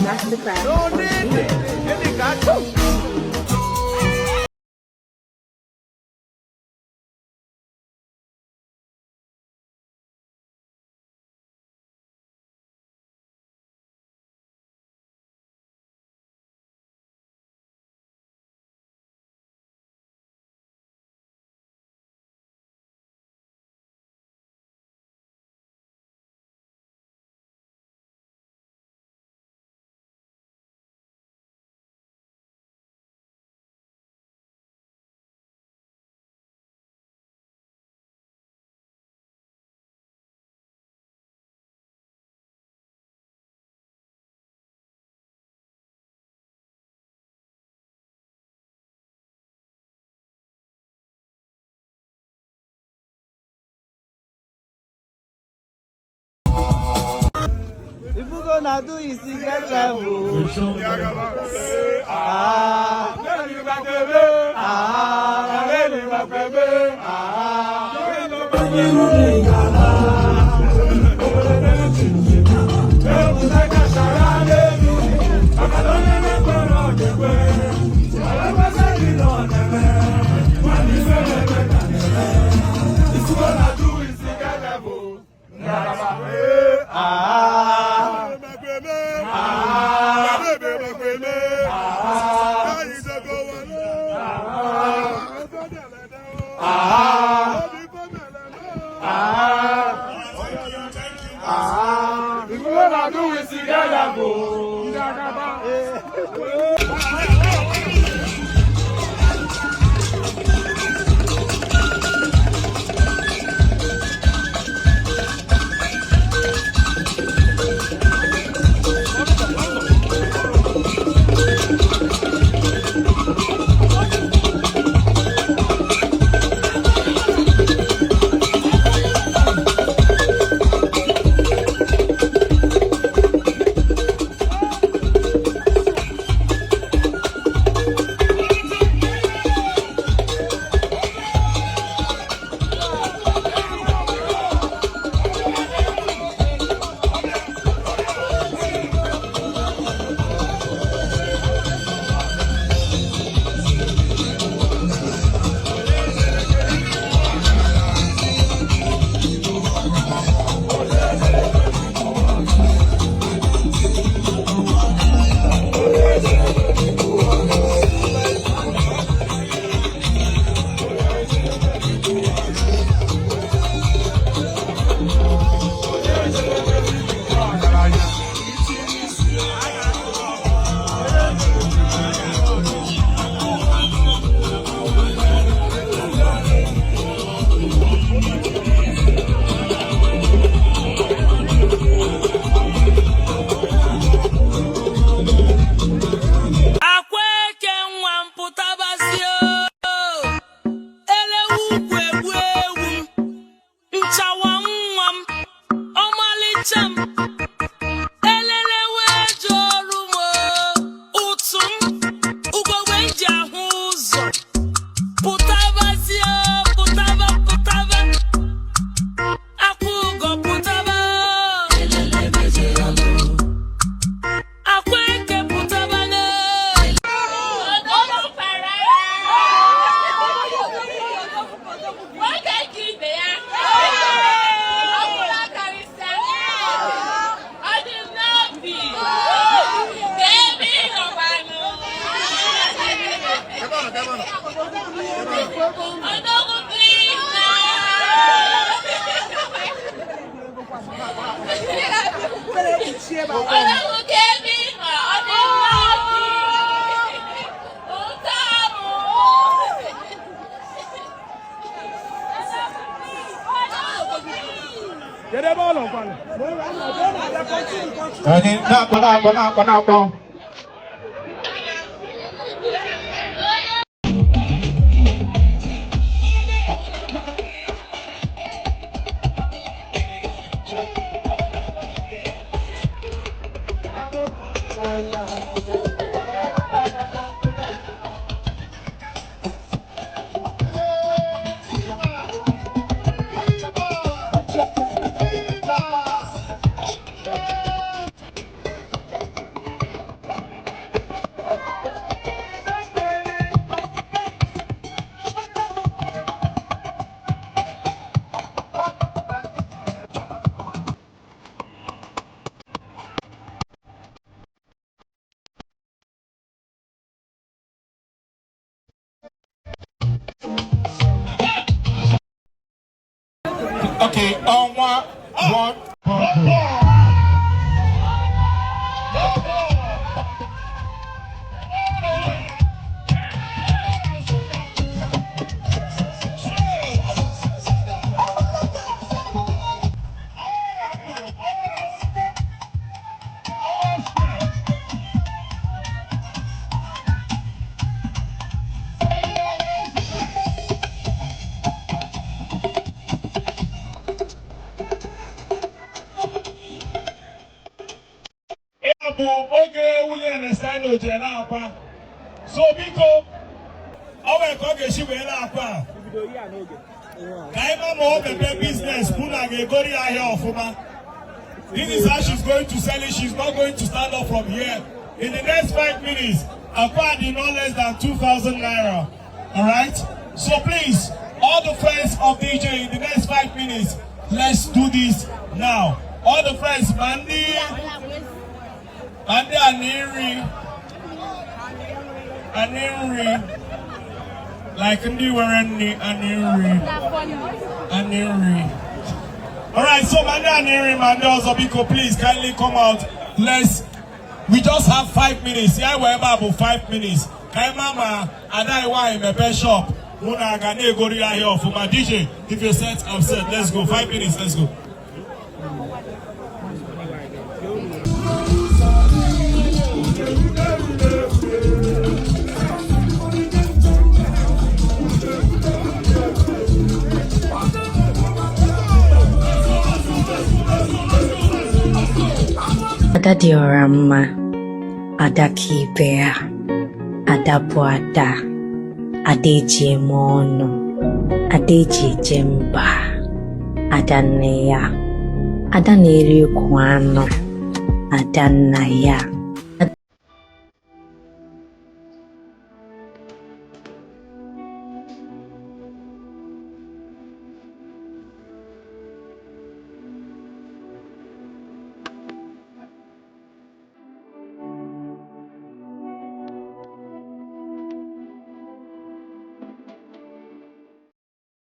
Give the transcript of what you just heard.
Masterclass on the beat. If you gonna do is to get level. Ah, ah, ah. If you wanna do it together, go. Akweke nwa m pụtabazie elewu ukwu egbu ewu m nchawa nwa m ọmalịcha m elelewe eji ọrụ m ụtụ m ugogbe m ji ahụ ụzọ pụtabazie pụtaba pụtaba akwa ugo pụtaba Akweke pụtabane. Nwoke nke ibe ya ọ bụla karịsịa ọ dị m n'obi ka ebe ị nọkwanụ odogwu Krista. Odogwu ka ebe ị nọ ọ dị m n'obi ụtọ mụ. Anyị na-akpọ na-akpọ na-akpọ na-akpọ. Lucky Ọnwa one. Ya bụ oge nwunye Ernestina jere na-akwa. So biko, ọ nwere ka ọ ga-esi wee na-akwa a. Ka anyị ma ma o mepee business bụ na ga-egori ya ahịa ọfụma. This is how she's going to sell it. She's not going to stand up from here. In the next 5 minutes, akwa dị no less than 2,000 naira. All right? So please, all the friends of DJ, in the next 5 minutes, let's do this now. All the friends, Mandy, Mandy Aniri, Aniri, like ndị nwere nni, Aniri, Aniri. All right, so Mandy Aniri, Mandy Ozobiko, please kindly come out. We just have 5 minutes. Yeah, we're about 5 minutes. Ka mama, Ada Iwa mepe shop. Mụ na aga na-egori ahịa ọfụma. DJ, if you're set, I'm set. Let's go. 5 minutes, let's go. Ada dị ọra mma, ada ka ibe ya, ada bụ ada, ada eji eme ọnụ, ada eji eje mba, ada nne ya, ada na-eri ukwu anụ, ada nna ya.